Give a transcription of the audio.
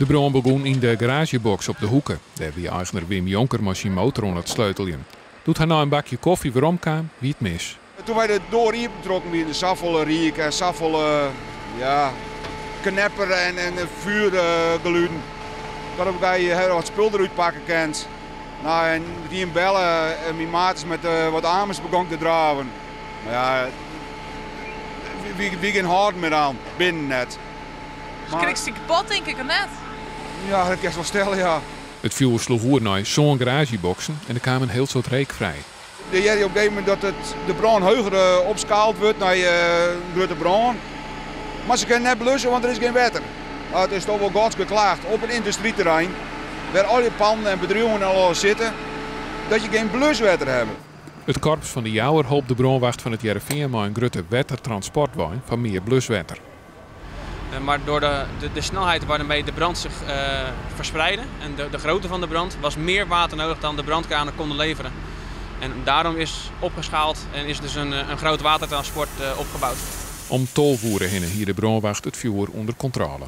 De brân begûn yn de garaazjeboks op de hoeke. Dêr wie eigener Wim Jonker mei syn motor oan it sleuteljen. Doe't hy nei in bakje kofje weromkaam, wie it mis. Toen wy de doar iepentrokken wiene der safolle reek en safolle, ja, knepper en fjoergelûden. Dat op wy wat spul derút pakke kind. Nou, en die bellen en myn maat is met wat amers begûn te draven. Mar ja, wie gjin hâlden mear oan, binnen net. Skrikst dy kapot, tink ik, of net? Ja, dat kinst wol stelle, ja. It fjoer sloech oer nei sân garaazjeboksen en der kaam in hiel soad reek frij. Dan hearre je op in gegeven momint dat de brân heger opskaald wurdt nei in grutte brân. Mar se kinne net blusse, want der is gjin wetter. Nou, it is toch wol godsgeklaagd op in yndustryterrein, wêr al dy panden en bedriuwen al sitte, dat je gjin bluswetter hawwe. It korps fan De Jouwer holp de brânwacht fan It Hearrenfean mei in grutte wettertransportwein foar mear bluswetter. Maar door de snelheid waarmee de brand zich verspreidde en de grootte van de brand, was meer water nodig dan de brandkranen konden leveren. En daarom is opgeschaald en is dus een groot watertransport opgebouwd. Om 12 oere hinne hie de brânwacht it fjoer ûnder kontrôle.